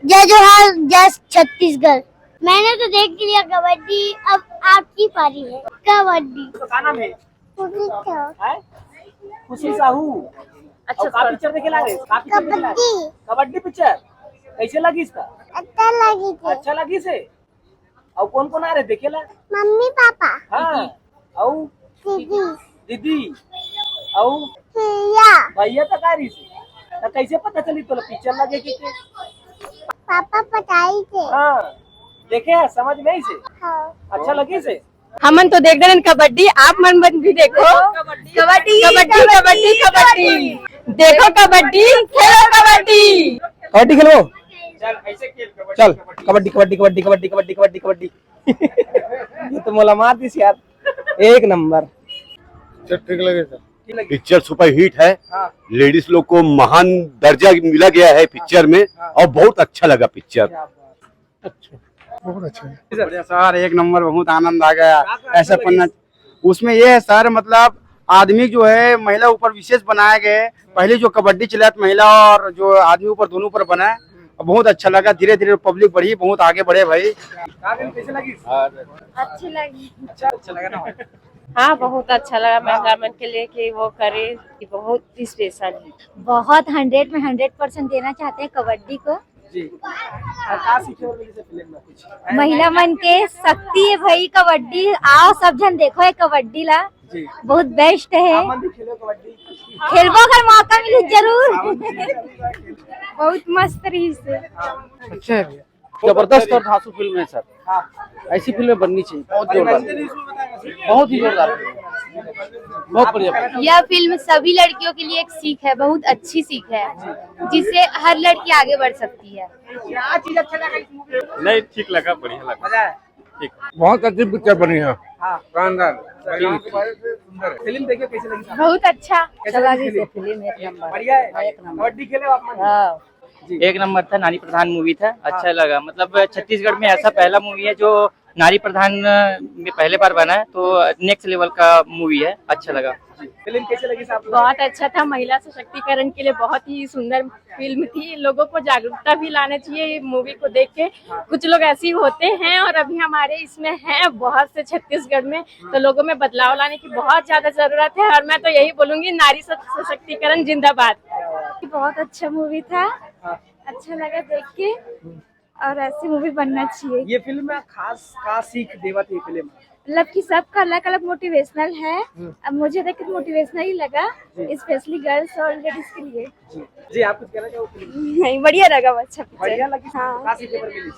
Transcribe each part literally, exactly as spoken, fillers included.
जय जोहार, जय छत्तीसगढ़। मैंने तो देख लिया कबड्डी, अब आपकी पारी है। कबड्डी। तो क्या नाम है? खुशी साहू। है? खुशी साहू। अच्छा, और का पिक्चर देखे ला रहे? का पिक्चर देखे ला रहे? कबड्डी। कबड्डी पिक्चर कैसे लगी इसका? अच्छा लगी थे। अच्छा लगी से? और कौन कौन आ रहे देखे ला? Mummy papa. हाँ। और दीदी। दीदी। और भैया। भैया तक आ रही से। तो कैसे पता चली तोला पिक्चर लगे कि के? पापा बताई थे। हाँ। देखे हैं, समझ में आई से? हाँ। अच्छा लगी से? हमन तो देख रहे हैं कबड्डी, आप मन मन भी देखो। कबड्डी, कबड्डी, कबड्डी, कबड्डी। देखो कबड्डी, खेलो कबड्डी। कबड्डी खेलो। चल, कबड्डी, कबड्डी, कबड्डी, कबड्डी, कबड्डी, कबड्डी। ये तो मोला मार दिस यार। एक नंबर। चल, ठीक लगे सर। पिक्चर सुपरहिट है। हाँ। लेडीज लोग को महान दर्जा मिला गया है पिक्चर में। हाँ। और बहुत अच्छा लगा पिक्चर। क्या बात। अच्छा। बहुत अच्छा है। बढ़िया सर, एक नंबर, बहुत आनंद आ गया। क्या, क्या ऐसा अच्छा लगे? पन्ना, उसमें ये है सर, मतलब आदमी जो है महिला ऊपर विशेष बनाया गया है। पहले जो कबड्डी चला था महिला और जो आदमी ऊपर, दोनों ऊपर बना है, बहुत अच्छा लगा। धीरे धीरे पब्लिक बढ़ी, बहुत आगे बढ़े भाई। क्या फिल्म कैसे लगी? अच्छी लगी। अच्छा, अच्छा लगा ना? हाँ, बहुत अच्छा लगा महिला मन के लिए कि वो करे, कि बहुत स्पेशल है। बहुत हंड्रेड में हंड्रेड परसेंट देना चाहते हैं कबड्डी को। जी। और का सीखे हो मिली से फिल्म में कुछ? महिला मन के शक्ति है भाई कबड्डी। आओ सब जन देखो ये कबड्डी ला। जी। बहुत बेस्ट है। आप मन भी खेलो कबड्डी? खेलबो अगर मौका मिले जरूर। बहुत मस्त रही से। अच्छा है भैया, जबरदस्त और धांसू फिल्म है सर। हाँ। ऐसी फिल्में बननी चाहिए, बहुत जोरदार, बहुत ही जोरदार, बहुत बढ़िया। यह फिल्म सभी लड़कियों के लिए एक सीख है, बहुत अच्छी सीख है, जिससे हर लड़की आगे बढ़ सकती है। क्या चीज अच्छा लगा इस मूवी में? नहीं, ठीक लगा, बढ़िया लगा। मजा है। ठीक। बहुत अच्छी पिक्चर बनी है। हाँ। शानदार। फिल्म देखिए कैसे लगी? बहुत अच्छा। कैसे लगी फिल्म? फिल्म एक नंबर। बढ़िया है। एक नंबर। कबड्डी खेले हो आप? हाँ। जी। एक नंबर था, नारी प्रधान मूवी था, अच्छा हाँ। लगा। मतलब छत्तीसगढ़ में ऐसा पहला मूवी है जो नारी प्रधान में पहले बार बना है, तो नेक्स्ट लेवल का मूवी है, अच्छा लगा। फिल्म कैसे लगी साहब? बहुत अच्छा था, महिला सशक्तिकरण के लिए बहुत ही सुंदर फिल्म थी। लोगों को जागरूकता भी लाना चाहिए मूवी को देख के। कुछ लोग ऐसे ही होते हैं और अभी हमारे इसमें हैं बहुत से छत्तीसगढ़ में, तो लोगों में बदलाव लाने की बहुत ज्यादा जरूरत है। और मैं तो यही बोलूंगी, नारी सशक्तिकरण जिंदाबाद। बहुत अच्छा मूवी था, अच्छा लगा देख के। और ऐसी मूवी बनना चाहिए। ये फिल्म में खास का सीख देवत ये फिल्म? मतलब कि सबका अलग अलग मोटिवेशनल है। हम्म। अब मुझे देख के मोटिवेशनल ही लगा, जी। स्पेशली गर्ल्स और लेडीज के लिए। जी। जी, आप कुछ कहना चाहोगे? नहीं, बढ़िया लगा, अच्छा पिक्चर। बढ़िया लगी। हाँ। का सीखे पर मिली?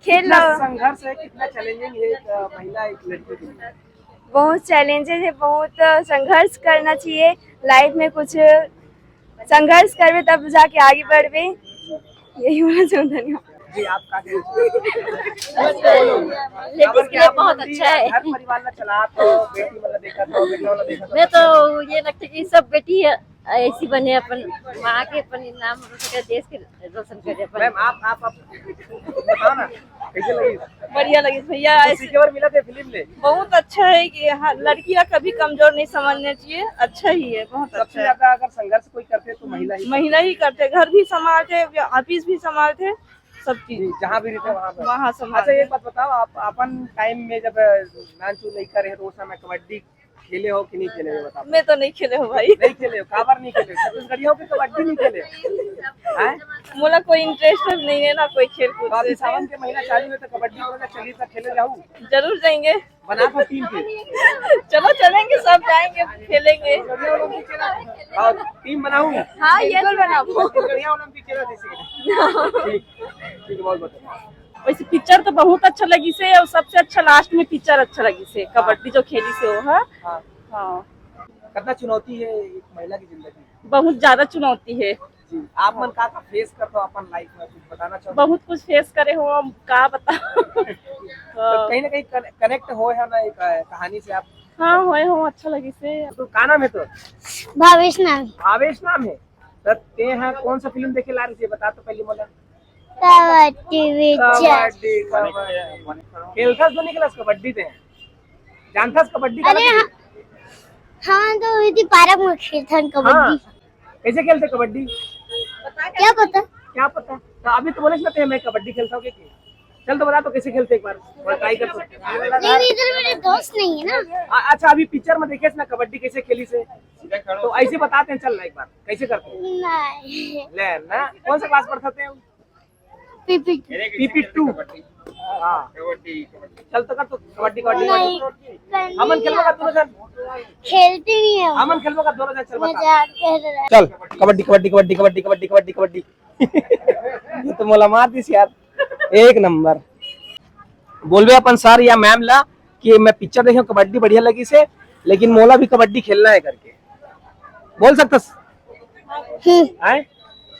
खेल कितना लो। संघर्ष है, कितना चैलेंजिंग है एक, अ, महिला, एक लड़की के लिए? बहुत चैलेंजेस है, बहुत संघर्ष करना चाहिए लाइफ में। कुछ संघर्ष करबे तब जाके आगे बढ़बे। यही बोलना चाहूँ, धन्यवाद। जी, आप का कहना चाहेंगे? लेडीज के लिए बहुत अच्छा है। घर परिवार ला चलात हो, बेटी वाला देखत हो, बेटा वाला देखत हो। मैं तो ये लगता कि सब बेटी है, ऐसी बने, अपन माँ के, अपन नाम रोशन करे, देश के रोशन करे अपन। मैम, आप, आप, आप बताओ ना, कैसे लगी? बढ़िया लगी भैया। कुछ ऐसे सीखे और मिला थे फिल्म में? बहुत अच्छा है कि हाँ, लड़की ला कभी कमजोर नहीं समझना चाहिए, अच्छा ही है, बहुत सबसे अच्छा है। ज्यादा अगर संघर्ष कोई करते तो महिला ही महिला ही करते, घर भी संभालते, ऑफिस भी संभालते, सब चीज। जी, जहाँ भी रहते वहाँ पर। वहाँ संभालते। अच्छा, एक बात बताओ, आप अपन टाइम में जब नानचुन लइका रहे तो उस समय कबड्डी खेले हो कि नहीं खेले हो, ये बताओ। मैं तो नहीं खेले हो भाई। नहीं खेले हो, काबर नहीं खेले हो? छत्तीसगढ़िया हो के कबड्डी नहीं खेले हो? हैं? मोला कोई इंटरेस्ट नहीं है ना कोई खेल कूद तो अभी से। सावन के महीना चालू है तो कबड्डी वगैरह चलिए तो खेले जाऊ। जरूर जाएंगे। बना तो टीम फिर। चलो चलेंगे, सब जाएंगे, खेलेंगे। और टीम बनाऊं? हाँ, ये तो बनाओ। छत्तीसगढ़िया ओलंपिक खेला जैसे। ठीक, ठीक है, बहुत बहुत। वैसे पिक्चर तो बहुत अच्छा लगी से, और सबसे अच्छा लास्ट में पिक्चर अच्छा लगी से, कबड्डी जो खेली से वो है। हाँ। हाँ। कितना चुनौती है एक महिला की जिंदगी? बहुत ज्यादा चुनौती है। जी, आप मन का का फेस करते हो अपन लाइफ में, कुछ बताना चाहो? बहुत कुछ फेस करे हो, हम का बता। तो कहीं ना कहीं कने-, कनेक्ट होए हो ना एक, अ, कहानी से आप? हाँ, होए हो, अच्छा लगी से। तो का नाम है तो? भावेश नाम। भावेश नाम है। तो ते हैं कौन सा फिल्म देखे ला रही थी, बता तो पहले मोला। कबड्डी पिक्चर। कबड्डी, कबड्डी। खेलथस तो नहीं खेलस कबड्डी ते? जानथस कबड्डी अरे काला हाँ, हाँ, तो इसी पार्क में खेलथन कबड्डी। हाँ। कैसे खेलते कबड्डी? क्या पता? क्या पता? तो अभी तो बोले ना, मैं कबड्डी खेलता हूँ कि चल तो बता तो कैसे खेलते एक बार, ट्राई कर तो। नहीं, इधर मेरे दोस्त नहीं है ना। अच्छा, अभी पिक्चर में देखे ना कबड्डी कैसे खेली से, तो ऐसे बताते हैं। चल ना एक बार कैसे करते हैं। नहीं। ले ना, कौन सा क्लास पढ़ते हैं? पीपी। PP two. हाँ, चल तो कर तो कबड्डी कबड्डी। नहीं। हमन खेलबो का दोनों जन। खेलते नहीं है। हमन खेलबो का दोनों जन, चल बता। मजाक कर रहा है। चल, कबड्डी कबड्डी कबड्डी कबड्डी कबड्डी कबड्डी कबड्डी। ये तो मोला मार दिस यार। एक नंबर। बोलबे अपन सर या मैम ला कि मैं पिक्चर देखे, कबड्डी बढ़िया लगी से, लेकिन मोला भी कबड्डी खेलना है करके। बोल सकता हम्म। है?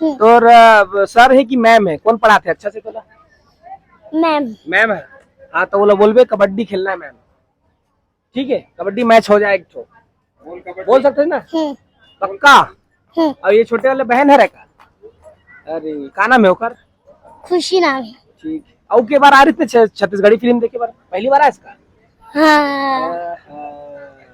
तो सर है कि मैम है, कौन पढ़ाते अच्छा से तोला? मैम। मैम है। हाँ, तो बोला बोलबे कबड्डी खेलना है मैम। ठीक है, कबड्डी मैच हो जाए एक ठो। बोल सकते हैं ना? हम्म। पक्का? हम्म। और ये छोटे वाले बहन है का? अरे, का नाम है ओकर? खुशी नाम है। ठीक। और के बार आ रही थी छ-, छत्तीसगढ़ी फिल्म देखे बार, पहली बार आया इसका? हाँ।